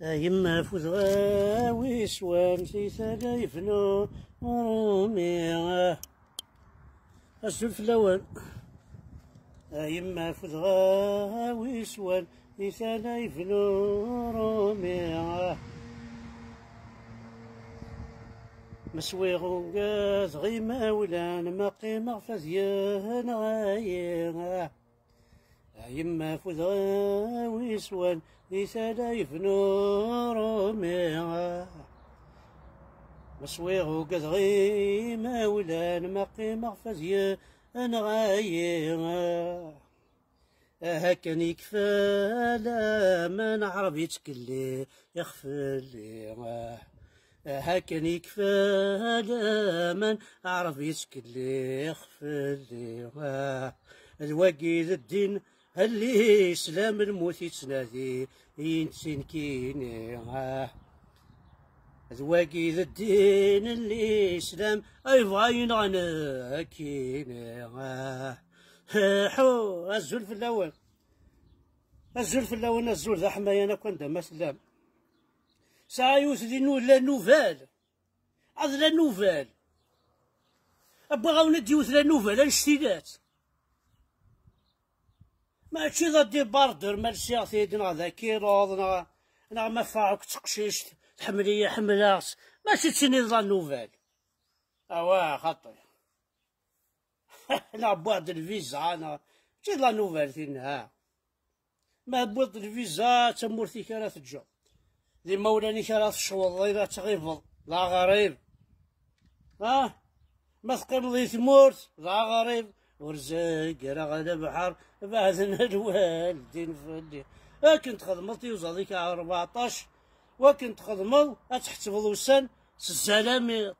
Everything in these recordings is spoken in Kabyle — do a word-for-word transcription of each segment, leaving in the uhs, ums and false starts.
A yemma afud ɣawi swan si tala yebnu rumi. Azul fell-awen. A yemma afud ɣawi swan si tala yebnu rumi. Ma swiɣ ugadeɣ imawlan, ma qqimeɣ fad yenɣa-yi. A yemma afud ɣawi swan di tala yebnu rumi. Ma swiɣ ugadeɣ imawlan, ma qqimeɣ fad yenɣa-yi. Aha kan yekfa laman, Ɛreb yettkellix fell-i. Aha kan yekfa laman, Ɛreb yettkellix fell-i. D wagi d ddin n lislam, lmut yettnadi yinsi nekkini. D wagi d ddin n lislam, ay bɣa yenɣa nekkini. Ḥu, azul fell-awen. Azul fell-awen, azul d aḥmayan akk anda ma tellam. Sɛa yiwet di nu-, la nouvelle. Ad la nouvelle. Wwiɣ-awen-d yiwet la nouvelle annect-ilat. Mačči d adibardeur ma lsiɣ-t-id, neɣ d akiluḍ, neɣ, neɣ ma ffeɣ akk d teqcict, tḥemmel-iyi, ḥemmleɣ-tt. Mačči d tin i d la nouvelle. Awa, xaṭi. Neɣ wwiɣ-d lviza, neɣ, mačči d la nouvelle tin, ha. Ma tewwiḍ lviza, d tamurt-ik ara teǧǧeḍ. D imawlan-ik ara tecweḍ, ara tɣibeḍ, d aɣrib. Ah? Ma teqqimeḍ di tmurt, d aɣrib. Ur zagreɣ lebḥer, beɛden lwaldin fell-i. Akken txedmeḍ tiyuzaḍ-ik ar rbeɛṭac, wakken txedmeḍ ad tḥettbeḍ ussan s zzalamiṭ.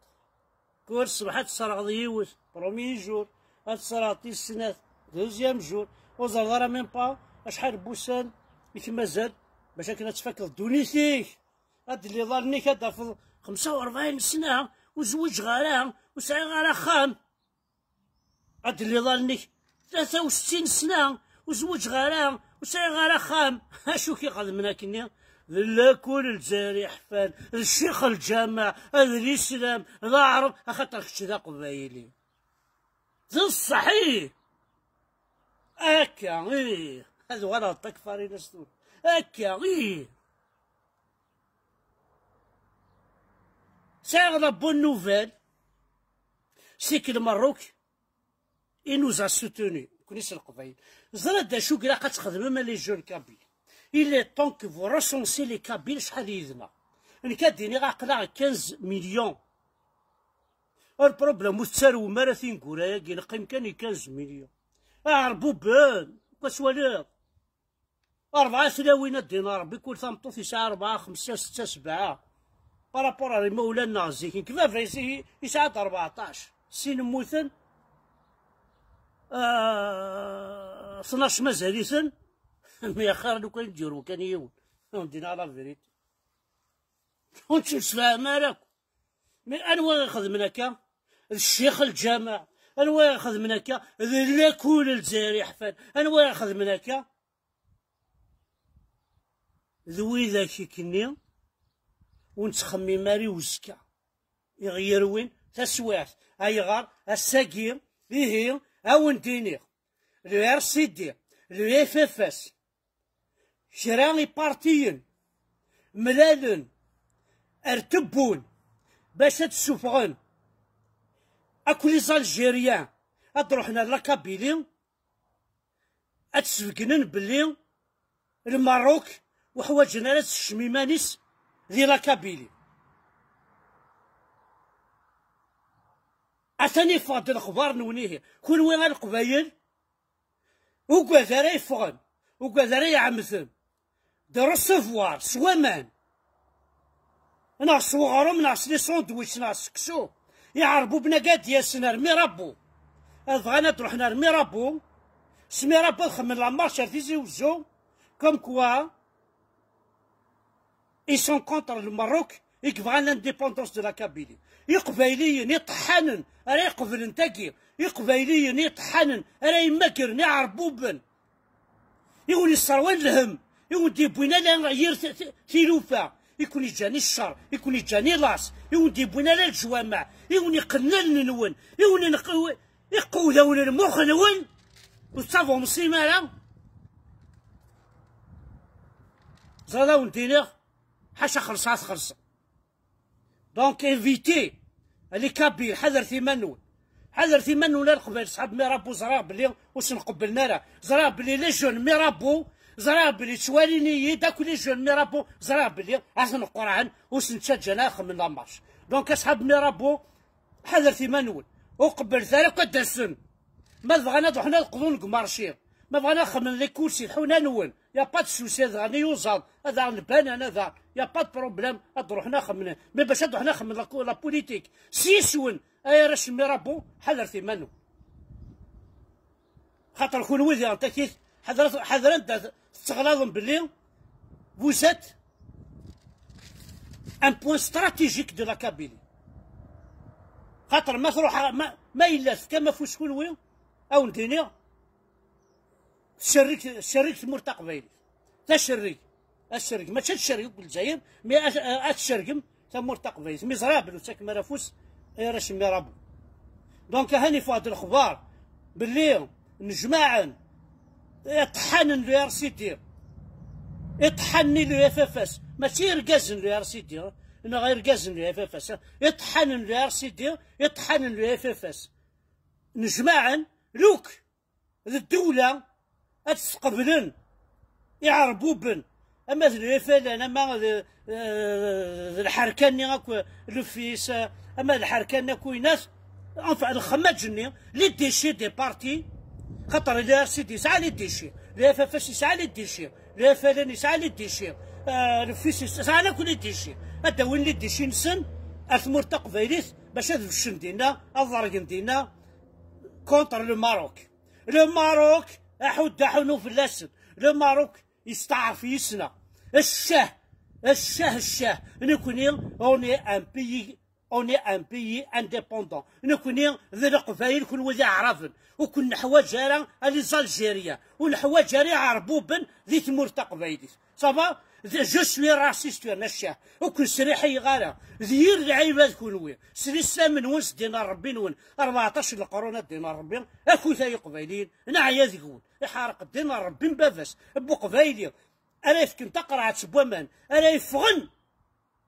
Kul ṣṣbeḥ ad tesserɣeḍ yiwet, premier jour, ad tesserɣeḍ tis snat, deuxième jour, ur ẓerreḍ ara même pas acḥal n wussan i k-mazal bac akken ad tfakeḍ ddunit-ik. Ad d-telliḍ allen-ik ad d-tafeḍ xemsa u rebɛin sna, ur zwiǧeɣ ara, ur sɛiɣ ara axxam. Ad d-telliḍ allen-ik tlata u settin sna, ur zwiǧeɣ ara, ur sɛiɣ ara axxam. Acu k-ixedmen akkenni? D lakul Lezzayer iḥfan, d ccix lǧameɛ, d lislam, d aɛreb, axaṭer kečč d aqbayli. D ṣṣeḥ, ih. Akka, ih. Ad uɣaleɣ d takfarin as tura. Akka, ih. Sɛiɣ la bonne nouvelle. C'est que le Maroc, il nous a soutenus. Nekkni s Leqbayel. Ẓriɣ d acu i ilaq ad txedmem a les jeunes kabyles. Il est temps que vous recensez les Kabyles, acḥal yid-neɣ. Nekk ad d-iniɣ aql-aɣ quinze millions. Ur problème, ur tettarum ara tineggura-agi, neqqim kan i quinze millions. Aɛerbuben, akk ad twaliḍ. Rebɛa tlawin ad d-inin Rebbi, kul tameṭṭut yesɛa rebɛa, xemsa, setta, sebɛa. Par rapport ar imawlan-nneɣ zik, nekk baba yesɛa-d rbeɛṭac. Sin mmuten, ah, tnac mazal-iten. Mi axir lukan i d-yuru kan yiwen. Ad wen-d-iniɣ la vérité. Ur nettemsefham ara akk. Mais anwa i ixedmen akka? D ccix lǧameɛ. Anwa i ixedmen akka? D lakul Lezzayer iḥfan. Anwa i ixedmen akka? D widak ikenni ur nettxemmim ara i uzekka. Iɣ yerwin taswiɛt. Ayɣer? Ass-agi, ihi, ad wen-d-iniɣ, le R C D, le F F S, kra ipartiyen mlalen ar tebbun bac ad d-ssufɣen akk les Algériens ad d-ruḥen ar la Kabylie, ad d-sbeggnen belli Lmerruk ur ḥwaǧen ara ad sekcem iman-is di la Kabylie. Atan iffeɣ-d lexbar-nwen ihi. Kunwi a Leqbayel, ugad ara yeffɣen, ugad ara iɛemmden de recevoir s waman, neɣ s weɣrum, neɣ s les sandwichs, neɣ s seksu. Iɛerbuben-agi ad d-yasen ar Mirabeau. Ad bɣan ad d-ruḥen ar Mirabeau. S Mirabeau ad xemmen la marche ar Tizi Wezzu. Comme quoi, ils sont contre le Maroc, i yebɣan l'indépendance de la Kabylie. Iqbayliyen iṭeḥḥanen ara iqeblen tagi, Iqbayliyen iṭeḥḥanen ara yemmagren iɛerbuben, i wen-isserwan lhem, i wen-d-yewwin ala yir t- t- tilufa, i ken-iǧǧan i ccer, i ken-iǧǧan i laṣ, i wen-d-yewwin ala leǧwameɛ, i wen-iqqnen allen-nwen, i wen-ineqq- iqewdawen lmux-nwen, ur tettaḍumsim ara. Ẓriɣ ad wen-d-iniɣ, ḥaca xelṣ ad xelṣen. Donc évitez les Kabyles, ḥadret iman-nwen. Ḥadret iman-nwen a Leqbayel, ṣṣḥab Mirabeau, ẓriɣ belli ur sen-qebblen ara. Ẓriɣ belli les jeunes Mirabeau, ẓriɣ belli ttwalin-iyi-d akk les jeunes Mirabeau, ẓriɣ belli ad ten-qerɛen, ur sen-ttaǧǧan ara xemmen la marche. Donc a ṣṣḥab Mirabeau, ḥadret iman-nwen. Ur qebblet ara akk ad d-asen. Ma bɣan ad ruḥen ad qḍun deg marché, ma bɣan ad xemmen les courses, tḥuna-nwen. Y a pas de souci, ad aɣen iyuzaḍ, ad aɣen lbanan, ad aɣen, y a pas de problème, ad ruḥen ad xemmen. Mais bac ad ruḥen ad xemmen la, la politique s yiswen, ay arrac n Mirabeau, ḥadret iman-nwen. Xaṭer kunwi diɣen takit, ḥadret, ḥadret anda tetteɣlaḍem belli vous êtes un point stratégique de la Kabylie. Xaṭer ma truḥ, ma, ma yella tefkam afus kunwi, a wen-d-iniɣ, tcerreg, tcerreg tmurt taqbaylit. Tacerreg. Acerreg. Mačči ad tcerreg akk Lezzayer, mais ad, ad tcerrgem tamurt taqbaylit. Mi ẓriɣ belli ur ttakem ara afus, ay arrac n Mirabeau. Donc, ahan yeffeɣ-d lexbar belli nnejmaɛen iṭeḥḥanen n le R C D, iṭeḥḥanen n le F F S, mačči irgazen n le R C D, neɣ irgazen n le F F S, iṭeḥḥanen n le R C D, iṭeḥḥanen n le F F S. Nnejmaɛen, luk d ddewla ad sqeblen iɛerbuben, ama d le F L N, ama d, d lḥerka-nni akk, le fis, ama d lḥerka-nni akk, winas, enfin, lxemmaǧ-nni, les déchets des partis, xaṭer le R C D yesɛa les déchets, le F F S yesɛa les déchets, le F L N yesɛa les déchets, euh, le fis yesɛa akk les déchets. Ad d-awin les déchets-nsen ar tmurt taqbaylit bac ad beccen dinna, ad ḍergen dinna contre le Maroc. Le Maroc, aḥuddu aḥunnu fell-asen. Le Maroc yesteɛref yis-neɣ. Ccah, ccah, ccah. Nekni, on est un pays, on est un pays indépendant. Nekni d Leqbayel, kunwi d Iɛraben. Ur ken-neḥwaǧ ara a les Algériens. Ur neḥwaǧ ara Iɛerbuben di tmurt taqbaylit. Ça va? Je suis raciste, yerna ccah. Ur ken-sriḥiyeɣ ara. D yir lɛibad kunwi. S lislam-nwen, s ddin n Ṛebbi-nwen. Rbeɛṭac n leqrun a ddin n Ṛebbi. Akut ay Iqbayliyen. Neɛya deg-wen. Iḥerq ddin n Ṛebbi n baba-s. N Uqbayli. Ara yefken taqerɛet n waman. Ara yeffɣen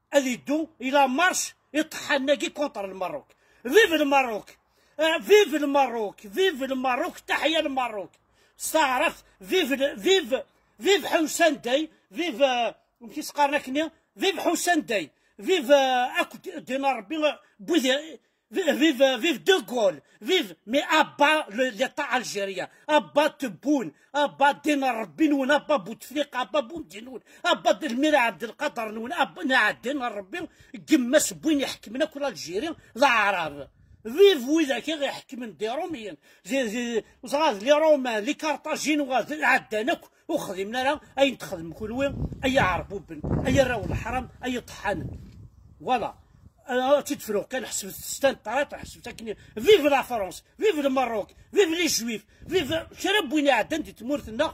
ad yeddu i la marche iṭeḥḥanen-agi contre le Maroc. Vive le Maroc! Euh, vive le Maroc! Vive le Maroc! Taḥya le Maroc! S taɛrabt, vive le, vive, vive Ḥussan Day, vive, euh, amek i s-qqaren akkenni? Vive Ḥussan Day, vive, euh, akk ddin n Ṛebbi, euh, wid, vive, vive, vive De Gaulle, vive, mais à bas le, l'État algérien, à bas Tebboune, à bas ddin n Ṛebbi-nwen, à bas Bouteflika, à bas Boumediene-nwen, à bas Lmir Ɛebdelqader-nwen, à bas, neɛdin Ṛebbi, gemmas n win iḥekmen akk l'Algérie, d Aɛrab. Vive widak i ɣ-iḥekmen, des Romiens, des, des, ẓra d les Romains, les Carthaginois, d ɛeddan akk, ur xdimen ara ayen txedmem kunwi, ay Iɛerbuben, ay arraw n leḥram, ay iṭeḥḥanen. Voilà. Ad tt-id-fruɣ kan, ḥesbet stan ṭarat, ḥesbet akken. Vive la France, vive le Maroc, vive les Juifs, vive kra n win iɛeddan di tmurt-nneɣ,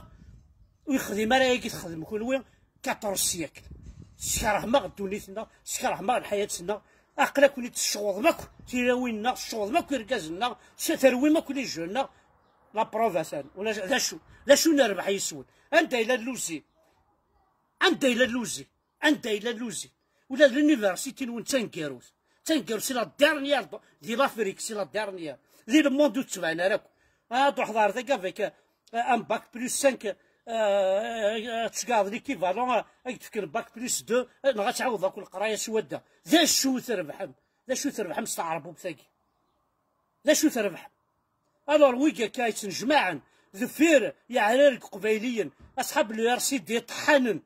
ur yexdim ara ayagi txedmem kunwi, quatorze siècles. Skerhem-aɣ ddunit-nneɣ, skerhem-aɣ lḥayat-nneɣ, aql-aken-id tecɣuḍem akk tilawin-nneɣ, tecɣuḍem akk irgazen-nneɣ, s-, terwim akk les jeunes-nneɣ, la preuve atan. Ulac, d acu, d acu nerbeḥ yes-wen? Anda yella lluzi? Anda yella lluzi? Anda yella lluzi? Ula d l'université-nwen d taneggarut. D taneggarut, c'est la dernière d-, di l'Afrique, c'est la dernière. Di le monde ur tettban ara akk. Ah, ad truḥeḍ ɣer dagi avec, euh, un bac plus cinq, euh, euh, ad tceggɛeḍ l'équivalent, euh, ad k-d-fken bac plus deux, euh, neɣ ad tɛawdeḍ akk leqraya s wadda. D acu trebḥem? D acu trebḥem s tɛerbubt-agi? D acu trebḥem? Alors, wigi akka yettnejmaɛen deffir Iɛrar deg Iqbayliyen, aṣḥab le R C D ṭeḥḥanen.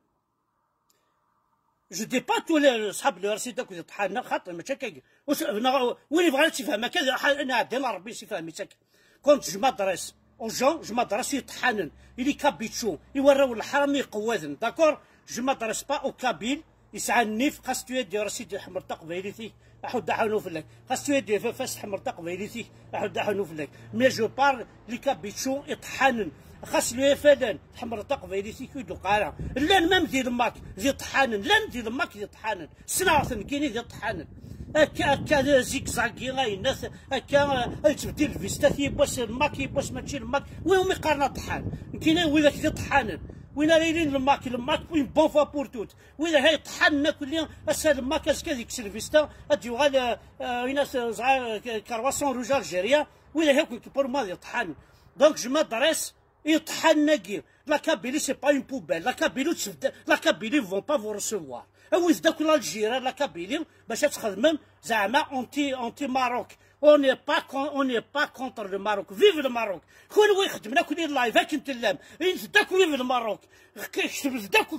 Je dis pas tous les, aṣḥab le R C D akk d ṭeḥḥanen, xaṭi, mačči akka. Ur s-, neɣ, win yebɣan ad tt-ifhem akka, d ḥa-, neɛdin Ṛebbi s-ifhem-itt akka. Quand je m'adresse aux gens, je m'adresse i ṭeḥḥanen, i les Kabyles, i warraw n leḥram iqewwaden, d'accord? Je m'adresse pas aux Kabyles, Yesɛa nnif, xas tu ad d-yerr Sidi tḥemmleḍ taqbaylit-ik, aḥud aḥunu fell-ak. Xas tu ad d-yerr Fafas tḥemmleḍ taqbaylit-ik, aḥud aḥunu fell-ak. Mais je parle les Kabyles iṭeḥḥanen. Xas le F L N tḥemmleḍ taqbaylit-ik, ur d-tuq ara. Llan même di lmak d iṭeḥḥanen, llan di lmak d iṭeḥḥanen. Ssneɣ-ten nekkini d iṭeḥḥanen. Akka, akka, zigzagi, ayen, akka, ad yettbeddil lvistat, yiwwas lmak, yiwwas mačči lmak. Wi umi qqaren aṭeḥḥan? Nekkini widak d iṭeḥḥanen. Win ara yilin lmak, lmak, une bonne fois pour toutes. Wid ara yeṭḥanen akk-nni, ass-a lmak, azekka ad yekkes lvista, ad d-yuɣal, euh, euh, une, euh, ẓra, euh, croissant rouge algérien. Wid akk pour moi d iṭeḥḥanen. Donc je m'adresse i iṭeḥḥanen-agi. La Kabylie, c'est pas une poubelle. La Kabylie, ur tebda-, la Kabylie, ils vont pas vous recevoir. Awit-d akk l'Algérie, la Kabylie, bac ad txedmem, zeɛma anti, anti Maroc. On n'est pas con-, on n'est pas contre le Maroc. Vive le Maroc. Kunwi ixeddmen akk live akken tellam. Init-d akk vive le Maroc. Ktebet-d akk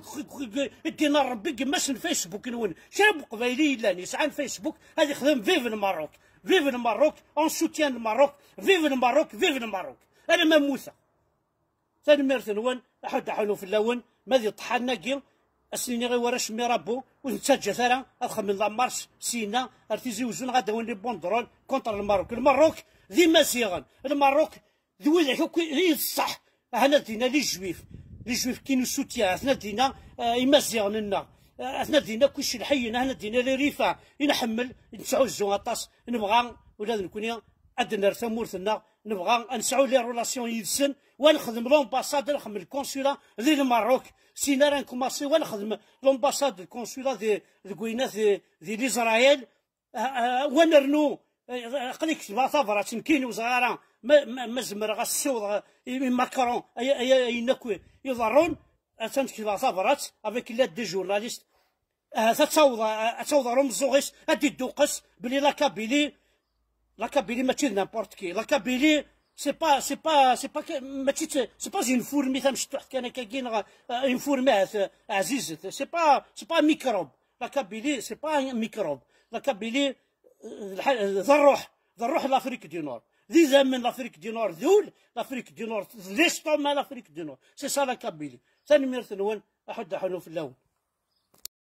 ddin n Rebbi deg yemma-s n Facebook-nwen. Kra n Uqbayli yellan yesɛan Facebook ad ixdem vive le Maroc. Vive le Maroc, on soutient le Maroc. Vive le Maroc, vive le Maroc. Alamma mmuteɣ. Tanemmirt-nwen, aḥud aḥunu fell-awen, ma d iṭeḥḥanen-agi, ad sen-iniɣ i warrac mirabu, ur ten-ttaǧǧat ara ad xedmen la marche syenna ar Tizi Uzzu neɣ ad d-awin les banderoles contre le Maroc. Le Maroc d Imaziɣen, le Maroc d widak akk i d ṣṣeḥ. Ahat dinna les juifs, les juifs qui nous soutiennent, ahat dinna, euh, Imaziɣen-nneɣ, euh, ahat dinna akk icelḥiyen, ahat dinna les rifains i nḥemmel, i nettɛuzzu aṭas, nebɣa ula d nekkni ad d-nerr tamurt-nneɣ, nebɣa ad nesɛu les relations yid-sen, wa nexdem l'ambassade, nexdem le consulat di Lmerruk, syin ara nkumaṣi, wa nexdem l'ambassade, le consulat di, deg winat di, di l'Israël, ah, ah, wa nernu, eh, aql-i ketbeɣ tabrat, nekkini ur ẓriɣ ara ma, ma, ma zemreɣ ad ssiwḍeɣ i, i Macron, ay, ay, ay, ayen akk iḍerrun, attan ketbeɣ tabrat avec l'aide des journalistes, ahat ad taweḍ, ad taweḍ ɣer umeẓẓuɣ-is, ad d-idduqqes belli la Kabylie, la Kabylie mačči d n'importe qui. La Kabylie, c'est pas, c'est pas, c'est pas que, mačči d, c'est pas une fourmi tamecṭuḥt kan akkagi, neɣ, euh, une fourmi ahat, euh, ɛzizet. C'est pas, c'est pas un microbe. La Kabylie, c'est pas un microbe. La Kabylie, euh, d lḥa-, d ṛṛuḥ, d ṛṛuḥ l'Afrique du Nord. D idammen l'Afrique du Nord, d ul l'Afrique du Nord, d l'estomac l'Afrique du Nord. C'est ça la Kabylie. Tanemmirt-nwen, aḥud aḥunu fell-awen.